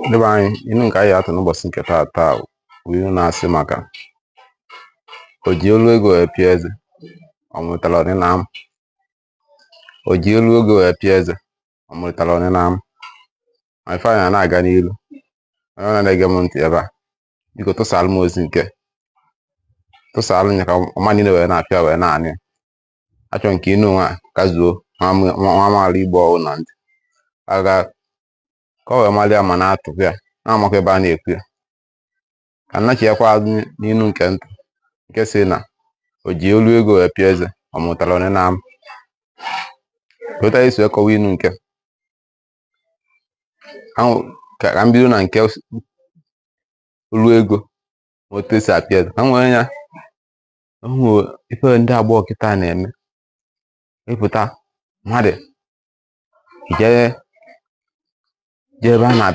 Ndị be anyị, inu nke anyị atụ n'ụbọchị nke taa taa bụ inu na-asị maka o ji olu ego wee pịa eze, ọ mụtara ọdịna am. O ji olu ego wee pịa eze, ọ mụtara ọdịna am. Ma ife anyị na-aga n'ilu, onye ọ na-ege m ntị ebe a, biko tụsaalụ m ozi nke tụsaalụ ya ka ọma niile wee na-apịa wee na-anị ya. Achọrọ nke inu nwa kazuo nwa amaala Igbo ọwụ na ntị aga ka ọ wee mara ya ma na-atụkwa ya na-amakwa ebe a na-ekwu ya. Ka nnachighakwa azụ n'inu nke ntụ nke si na o ji olu ego wee pịa eze, ọ mụtara ọdịna am. Ka esi wee kọwa inu nke ka m bido na nke olu ego ma otu esi apịa eze ka m were ya hụ ife ndị agbọghọ kịta na-eme ịpụta mmadụ jee jee ebe a na